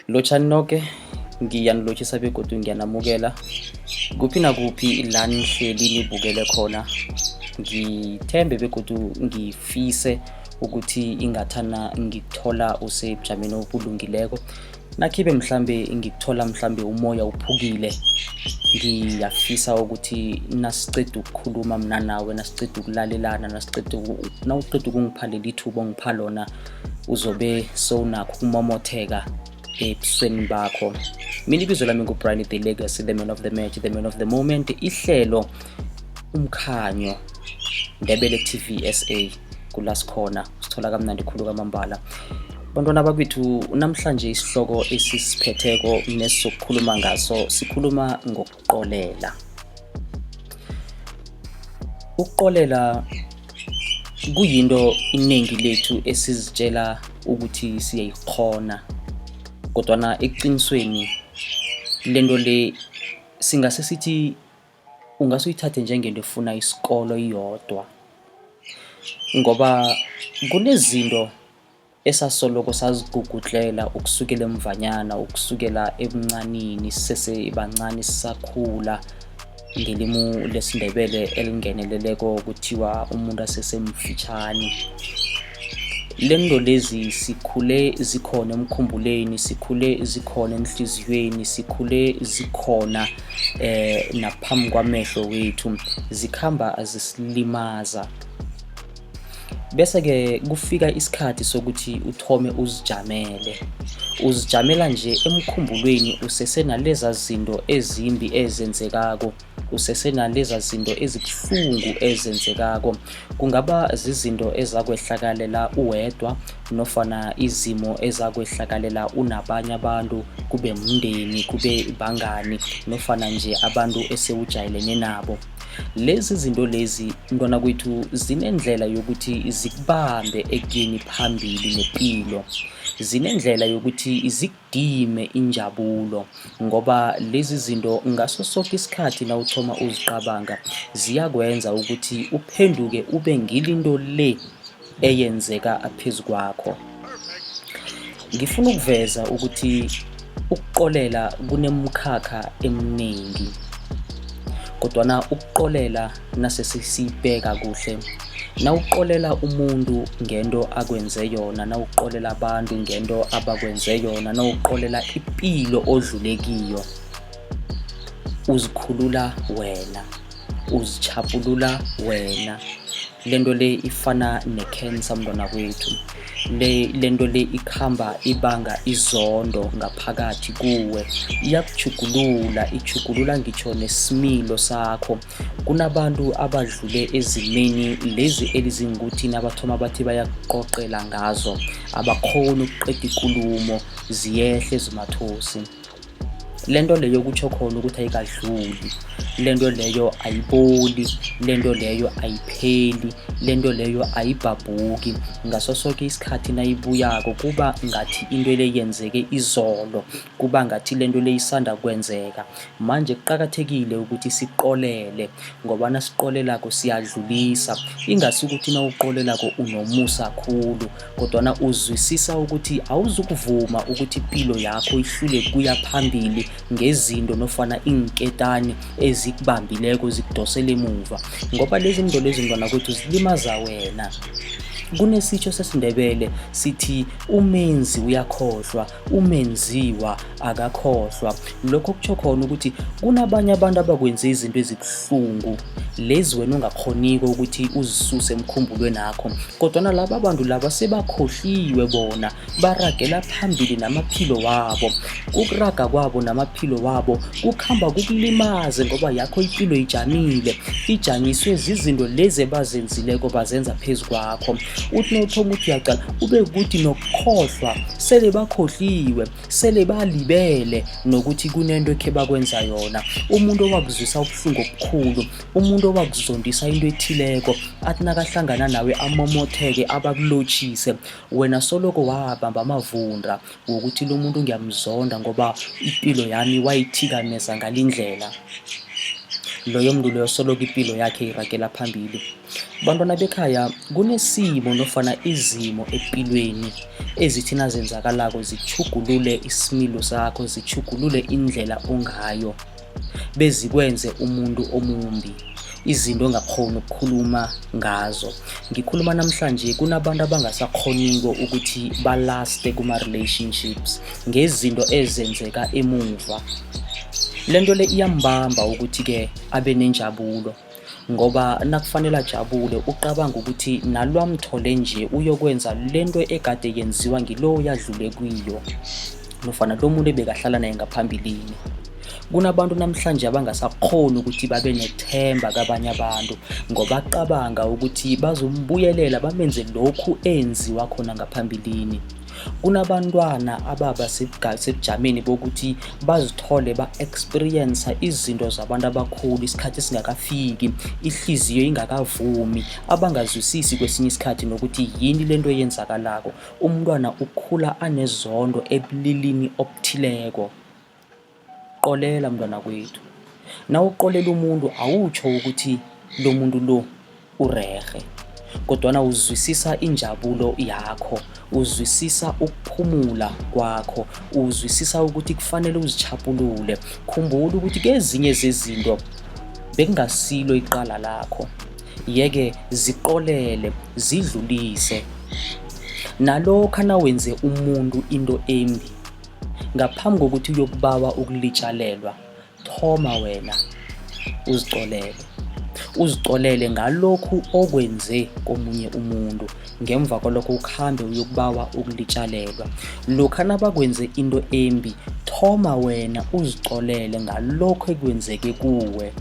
Lotjhani noke, ngiyanilotjhisa begodu ngiyanamukela kuphi nakuphi la nihleli nibukele khona. Ngithembe begodu ngifise ukuthi ingathana ngikuthola usebujameni obulungileko. Nakhibe mhlambe ngikuthola mhlambe umoya uphukile, ngiyafisa ukuthi nasiceda ukukhuluma mna nawe, nasiceda ukulalelana, nasiceda nawuqeda ukungipha leli thuba ongipha lona, uzobe sowunakho ukumomotheka ebusweni bakho. Mina ibizo lami nguBrian the Legacy, the man of the match, the man of the moment. Ihlelo Umkhanyo, Ndebele TV SA, kula sikhona, sithola kamnandi khulu kamambala. Bantwana bakwethu, namhlanje isihloko esisiphetheko nesizokukhuluma ngaso sikhuluma ngokuqolela. Ukuqolela kuyinto iningi lethu esizitshela ukuthi siyayikhona, kodwana eqinisweni lento le singase sithi ungase uyithathe njengento efuna isikolo iyodwa, ngoba kunezinto esasoloko sazigugudlela ukusukela emvanyana, ukusukela ebuncanini, sisesebancani sisakhula. Ngelimu lesiNdebele elingeneleleko kuthiwa umuntu asesemfitjhani. Lento lezi sikhule zikhona emkhumbulweni, sikhule zikhona enhliziyweni, sikhule zikhona naphambi kwamehlo wethu, zikhamba zisilimaza. Bese-ke kufika isikhathi sokuthi uthome uzijamele. Uzijamela nje emkhumbulweni usesenaleza zinto ezimbi ezenzekako, usesenaleza zinto ezibuhlungu ezenzekako. Kungaba zizinto ezakwehlakalela uwedwa nofana izimo ezakwehlakalela unabanye abantu, kube mndeni, kube bangani nofana nje abantu esewujayelene nabo. Lezi zinto lezi mntwana kwethu zinendlela yokuthi zikubambe ekuyeni phambili nepilo, zinendlela yokuthi zikudime injabulo, ngoba lezi zinto ngaso soke isikhathi nawuthoma uziqabanga ziyakwenza ukuthi uphenduke ube ngilinto le eyenzeka phezu kwakho. Ngifuna ukuveza ukuthi ukuqolela kunemkhakha eminingi, kodwana ukuqolela nasesisibheka kuhle, nawuqolela umuntu ngento akwenze yona, nawuqolela abantu ngento abakwenze yona, nawuqolela ipilo odlule kiyo, uzikhulula wena, uzitjhaphulula wena. Lento le ifana ne-cancer mntwana kwethu. Le lento le ikhamba ibanga izondo ngaphakathi kuwe, iyakujugulula, ijugulula ngitsho nesimilo sakho. Kunabantu abadlule ezimeni lezi elizingukuthi nabathoma bathi bayakuqoqela ngazo, abakhoni ukuqeda ikulumo, ziyehla ezimathosi. Lento leyo kutjho khona ukuthi ayikadluli, lento leyo ayiboli, lento leyo ayipheli, lento leyo ayibhabhuki. Ngaso soke isikhathi nayibuyako kuba ngathi into le yenzeke izolo, kuba ngathi lento le isanda kwenzeka. Manje kuqakathekile ukuthi siqolele, ngoba nasiqolelako siyadlulisa. Ingasi ukuthi nawuqolelako unomusa khulu, kodwana uzwisisa ukuthi awuzukuvuma ukuthi ipilo yakho ihlule kuya phambili ngezinto nofana iinketani ezikubambileko zikudosela emuva, ngoba lezi zinto lezi mntwana kwethu zilimaza wena. Kunesitjho sesiNdebele sithi umenzi uyakhohlwa, umenziwa akakhohlwa. Lokho kutjho khona ukuthi kunabanye abantu abakwenze izinto ezibuhlungu lezi wena ongakhoniko ukuthi uzisuse emkhumbulweni akho, kodwana laba bantu laba sebakhohliwe, bona baragela phambili namaphilo wabo. Ukuraga kwabo namaphilo wabo kukhamba kukulimaze, ngoba yakho ipilo ijamile, ijanyiswe zizinto lezi ebazenzileko, bazenza phezu kwakho. Uthi nowuthoma uthi uyaqala ube kuthi nokukhohlwa sele bakhohliwe, sele balibele nokuthi kunento ekhe bakwenza yona. Umuntu owakuzwisa ubuhlungu obukhulu, umuntu owakuzondisa into ethileko, athi nakahlangana nawe amomotheke, abakulotjhise, wena soloko wabamba amavunda wokuthi lo muntu ngiyamzonda ngoba ipilo yami wayithikameza ngalindlela. Loyo muntu loyo soloko ipilo yakhe iragela phambili. Bantwana bekhaya, kunesimo nofana izimo epilweni ezithi nazenzakalako zitjhugulule isimilo sakho, zitjhugulule indlela ongayo, bezikwenze umuntu omumbi, izinto ongakghoni ukukhuluma ngazo. Ngikhuluma namhlanje kunabantu abangasakghoniko ukuthi balaste kuma-relationships ngezinto ezenzeka emuva. Lento le iyambamba ukuthi-ke abe nenjabulo, ngoba nakufanele ajabule uqabanga ukuthi nalwamthole nje uyokwenza lento egade yenziwa ngilowo yadlule kuyo nofana lo muntu ebekahlala naye ngaphambilini. Kunabantu namhlanje abangasakhoni ukuthi babe nethemba kabanye abantu ngoba cabanga ukuthi bazombuyelela bamenze lokhu enziwa khona ngaphambilini. Kunabantwana ababa sebujameni bokuthi bazithole ba-experience izinto zabantu abakhulu isikhathi singakafiki, ihliziyo ingakavumi, abangazwisisi kwesinye isikhathi nokuthi yini lento eyenzakalako. Umntwana ukhula anezondo ebulilini obuthileko. Qolela mntwana kwethu. Nawuqolela umuntu awutjho ukuthi lo muntu lo urerhe, kodwana uzwisisa injabulo yakho, uzwisisa ukuphumula kwakho, uzwisisa ukuthi kufanele uzitjhaphulule. Khumbula ukuthi kezinye zezinto bekungasilo iqala lakho, yeke ziqolele, zidlulise. Nalokha nawenze umuntu into embi, ngaphambi kokuthi uyokubawa ukulitjalelwa, thoma wena uzicolele, uzicolele ngalokhu okwenze komunye umuntu. Ngemva kwalokho ukhambe uyokubawa ukulitjalelwa. Lokha nabakwenze into embi, thoma wena uzicolele ngalokho ekwenzeke kuwe,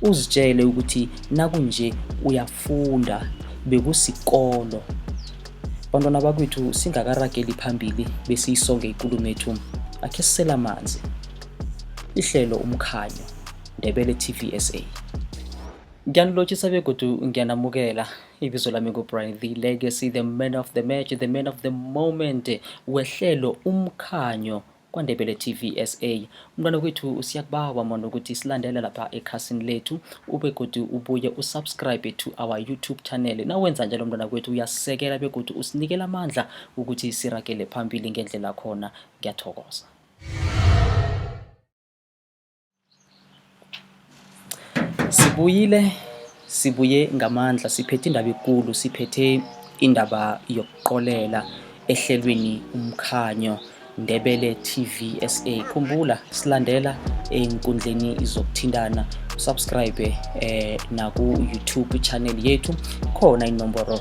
uzitshele ukuthi nakunje uyafunda, bekusikolo. Bantwana bakwethu, singakarageli phambili besiyisonge ikulumo ethu, akhe sisele amanzi. Ihlelo Umkhanyo, Ndebele TV SA. Ngiyanilotshisa begodu ngiyanamukela. Ibizo lami nguBrian The Legacy, the man of the match, the man of the moment wehlelo Umkhanyo kwaNdebele TV SA. Umntwana kwethu, siyakubawa mona ukuthi silandele lapha ekhasini lethu, ubegodu ubuye usubscribe to our YouTube channel. Nawenza njalo mntwana kwethu, uyasisekela begodu usinikela amandla ukuthi siragele phambili ngendlela khona. Ngiyathokoza. Sibuyile, sibuye ngamandla, siphethe indaba ekulu, siphethe indaba yokuqolela ehlelweni Umkhanyo, Ndebele TV SA. Khumbula silandela ey'nkundleni zokuthintana, usubscribe naku YouTube channel yethu, khona inomboro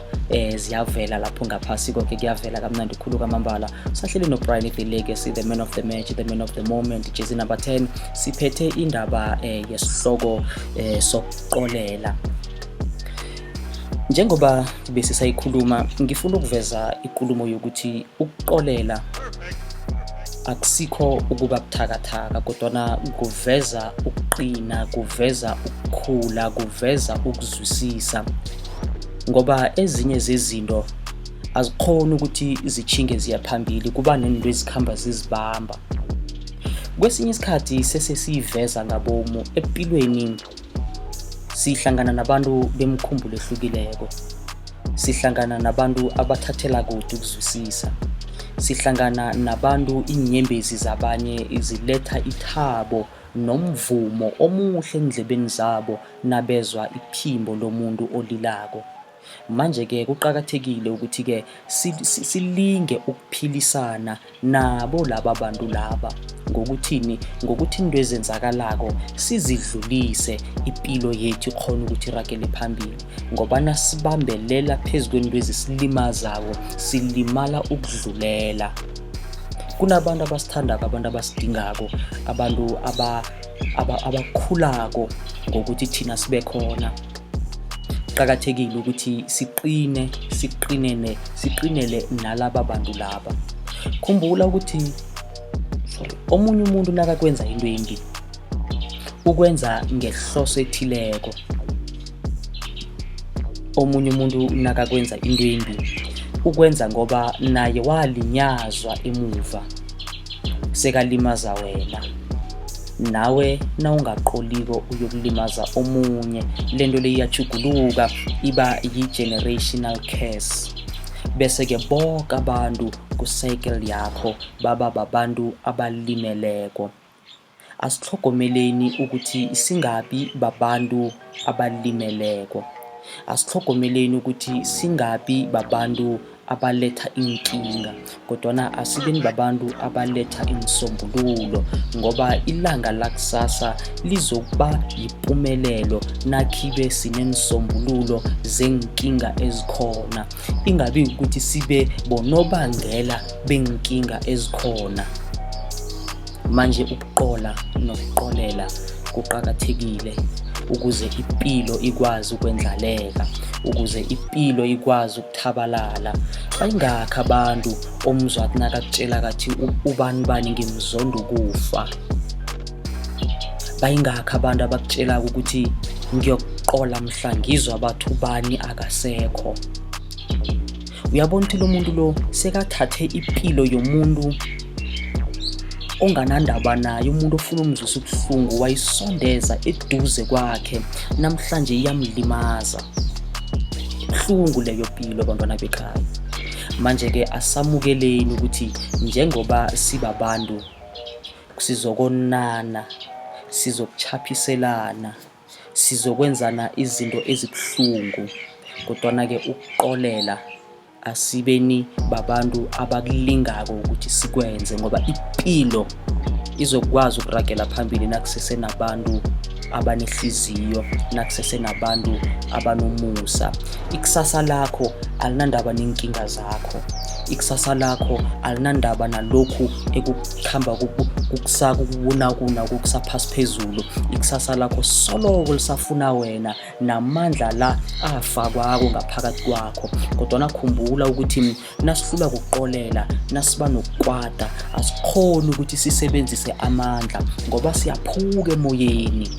ziyavela lapho ngaphasi, konke kuyavela kamnandi khulu kamambala. Sahleli noBrian The Legacy, the man of the match, the man of the moment, jersey number 10. Siphethe indaba yesihloko sokuqolela. Njengoba besisayikhuluma, ngifuna ukuveza ikulumo yokuthi ukuqolela akusikho ukuba buthakathaka, kodwana kuveza ukuqina, kuveza ukukhula, kuveza ukuzwisisa, ngoba ezinye zezinto azikhoni ukuthi zitjhinge ziya phambili, kuba nento ezikhamba zizibamba. Kwesinye isikhathi sesesiyiveza ngabomu empilweni. Sihlangana nabantu bemikhumbulo ehlukileko, sihlangana nabantu abathathela kude ukuzwisisa, sihlangana nabantu iinyembezi zabanye ziletha ithabo nomvumo omuhle eendlebeni zabo nabezwa iphimbo lomuntu olilako. Manje-ke kuqakathekile ukuthi-ke silinge ukuphilisana nabo laba bantu laba. Ngokuthini? Ngokuthi into ezenzakalako sizidlulise, ipilo yethu ikhona ukuthi iragele phambili, ngoba nasibambelela phezu kwento ezisilimazako silimala ukudlulela. Kunabantu abasithandako, abantu abasidingako, abantu abakhulako ngokuthi thina sibe khona. Kuqakathekile ukuthi siqine, siqinene, siqinele nalaba bantu laba. Khumbula ukuthi, sorry, omunye umuntu nakakwenza into embi ukwenza ngehloso ethileko. Omunye umuntu nakakwenza into embi ukwenza ngoba naye walinyazwa emuva, sekalimaza wena. Nawe nawungaqoliko uyokulimaza omunye. Lento le iyajuguluka, iba yi-generational curse, bese-ke boke abantu ku-cycle yakho baba babantu abalimeleko. Asitlhogomeleni ukuthi singabi babantu abalimeleko. Asitlhogomeleni ukuthi singabi babantu abaletha iinkinga, kodwana asibeni babantu abaletha iinsombululo, ngoba ilanga lakusasa lizokuba yipumelelo nakhibe sineensombululo zeenkinga ezikhona, ingabi ukuthi sibe bonobangela beenkinga ezikhona manje. Ukuqola nokuqolela kuqakathekile ukuze ipilo ikwazi ukwendlaleka, ukuze ipilo ikwazi ukuthabalala. Bayingakhi abantu omzwa athi nakakutshela kathi, "Ubani bani ngimzonda ukufa"? Bayingakhi abantu abakutshelako ukuthi, "Ngiyokuqola mhla ngizwa bathi ubani akasekho"? Uyabona ukuthi lo muntu lo sekathathe ipilo yomuntu onganandaba naye, umuntu ofuna umzwisa ubuhlungu, wayisondeza eduze kwakhe. Namhlanje iyamlimaza, buhlungu leyo pilo, bantwana bekhaya. Manje-ke asamukeleni ukuthi njengoba sibabantu sizokonana, sizokuchaphiselana, sizokwenzana izinto ezibuhlungu, kodwana-ke ukuqolela asibeni babantu abakulingako ukuthi sikwenze, ngoba ipilo izokwazi ukuragela phambili nakusese nabantu abanehliziyo, nakusese nabantu abanomusa. Ikusasa lakho alinandaba neenkinga zakho. Ikusasa lakho alinandaba nalokhu ekukhamba kukusakubonakuna kukusaphasi phezulu. Ikusasa lakho soloko lisafuna wena namandla la afakwako ngaphakathi kwakho. Kodwana khumbula ukuthi nasihlulwa kuqolela, nasiba nokukwata, asikhoni ukuthi sisebenzise amandla ngoba siyaphuka emoyeni.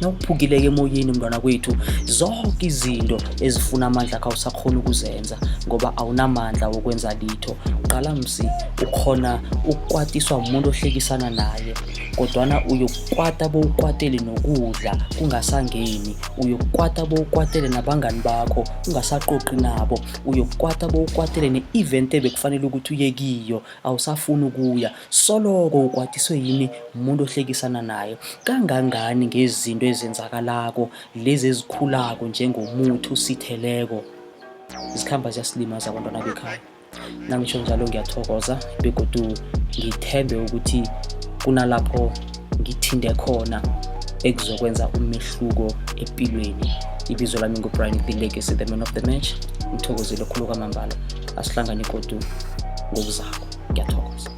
Nawuphukileke emoyeni, mntwana kwethu, zonke izinto ezifuna amandla akho awusakhona ukuzenza ngoba awunamandla wokwenza litho. Qala msi, ukhona ukukwatiswa umuntu ohlekisana naye, kodwana uyokukwata bowukwatele nokudla kungasangeni, uyokukwata bowukwatele nabangani bakho ungasaqoqi nabo, uyokukwata bowukwatele ne-event ebekufanele ukuthi uye kiyo, awusafuni ukuya. Soloko ukwatiswe yini? Umuntu ohlekisana naye. Kangangani ngezinto ezenzakalako lezi ezikhulako njengomuthi usitheleko, zikhamba ziyasilimaza, abantwana bekhaya. Nangisho njalo, ngiyathokoza begodu ngithembe ukuthi kunalapho ngithinte khona ekuzokwenza umehluko empilweni. Ibizo lami nguBrian The Legacy, the man of the match. Ngithokozile khulu kwamambala. Asihlangane godu ngokuzako. Ngiyathokoza.